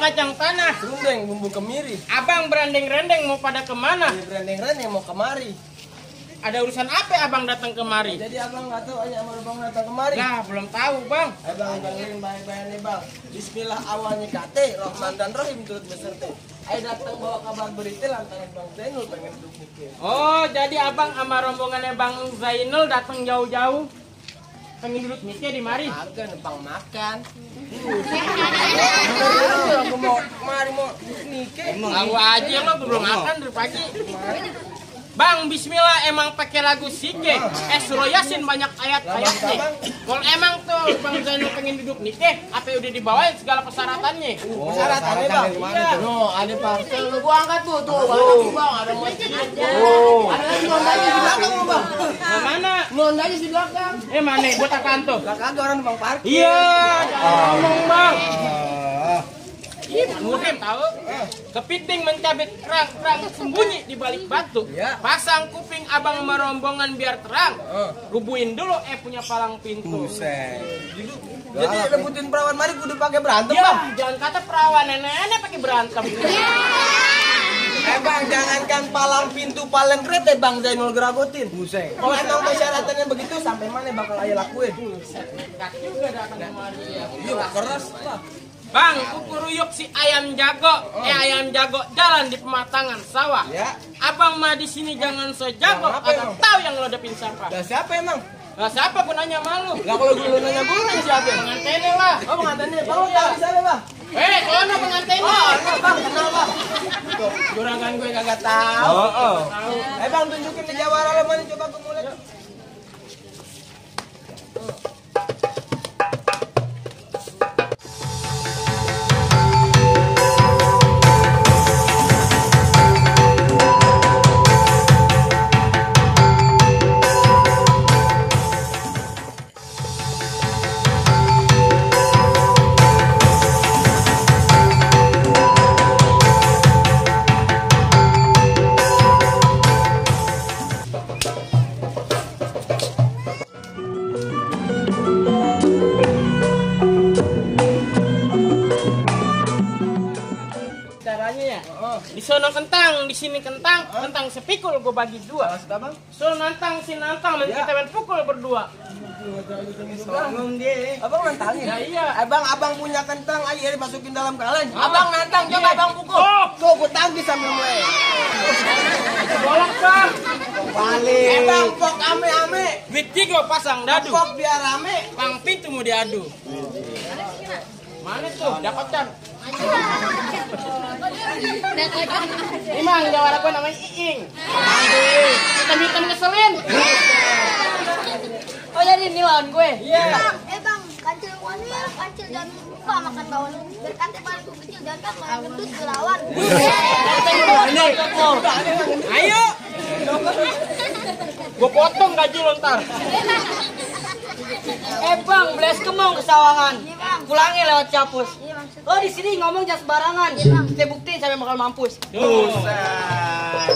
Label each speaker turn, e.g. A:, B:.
A: kacang tanah.
B: Serundeng bumbu kemiri.
A: Abang berandeng-rendeng mau pada kemana?
B: Berandeng-rendeng mau kemari.
A: Ada urusan apa abang datang kemari?
B: Jadi abang nggak tahu aja sama abang datang kemari.
A: Nah, belum tahu bang.
B: Abang dengerin baik-baik nih bang. Bismillah awalnya kate, Rahman dan Rahim turut beserta. Ayo datang bawa kabar berita lantaran Bang Zainul pengen duduk mikir.
A: Oh, jadi abang sama rombongannya Bang Zainul datang jauh-jauh pengen duduk mikir di mari.
B: Agak numpang makan. Aku mau kemari mau mikir.
A: Tahu aja lo belum makan dari pagi. Bang, bismillah emang pakai lagu Sike. Surah Yasin banyak ayat-ayatnya. Kalau emang tuh Bang Zainul pengen duduk nikah, apa udah dibawain segala persyaratannya?
B: Persyaratannya bang.
A: Iya.
B: No, ada parcel gua angkat tuh banyak bang, ada masjid. Ada lagi nondanya di belakang bang.
A: Nah, mana?
B: Nondanya di belakang.
A: Mana? Buat apaan tuh?
B: Belakang orang bang parkir.
A: Iya, ngomong bang. Musim tahu, kepiting mencabik kerang sembunyi di balik batu.
B: Ya.
A: Pasang kuping abang merombongan biar terang. Rubuhin dulu punya palang pintu.
B: Jadi rebutin perawan mari kudu pakai berantem
A: Ya,
B: bang.
A: jangan kata perawan nenek pakai berantem.
B: Bang, jangankan palang pintu paling keren Bang Zainul geragotin. Kalau emang persyaratannya begitu sampai mana bakal ayo lakuin?
A: Nekat juga datang kemari ya.
B: Iya keras lah.
A: Bang, kukuruyuk si ayam jago. Ayam jago jalan di pematangan sawah.
B: Ya.
A: Abang mah di sini jangan so jago.
B: Apa
A: Abang
B: emang?
A: tahu yang lo dapin siapa.
B: Lah siapa emang?
A: Lah siapa gunanya malu?
B: Lah kalau gue nanya gue nanya siapa?
A: Pengantinnya lah.
B: Oh pengantinnya, bang tahu siapa bang?
A: Sono pengantinnya.
B: Oh, bang kenal bang. Juragan gue kagak tahu. Bang tunjukin di jawara lo mana coba gue mulai.
A: Caranya ya? Di sono kentang, di sini kentang, kentang sepikul gue bagi dua.
B: Bang?
A: Sono nantang, si nantang, dan kita main pukul berdua.
B: Abang nantangin?
A: Ya iya.
B: Abang punya kentang aja dimasukin dalam kaleng. Abang nantang coba
A: Iya.
B: abang pukul. Tuh gue tangkis sambil mulai.
A: Bolak bang.
B: Balik. Bang pok ame-ame.
A: Duit tiga pasang dadu.
B: Pok biar rame.
A: Pang pintu mau diadu. Mana tuh? Dapatkan. Imang jawara gue namanya Iing. Hitam-hitam ngeselin.
C: Oh jadi ini lawan gue?
A: Iya.
C: Bang, kancil wanita, kancil dan lupa makan bawang. Berkata paling kecil dan kan malah gendut dilawan.
A: Ayo. Gue potong gaji lo ntar.
C: Bang, beles kemong ke sawangan.
D: Iya, Bang.
C: Pulangnya lewat Capus.
D: Iya, Bang.
C: Lo di sini ngomong jangan sembarangan.
D: Iya, Bang.
C: Kita buktiin sampai bakal mampus.
B: Buset.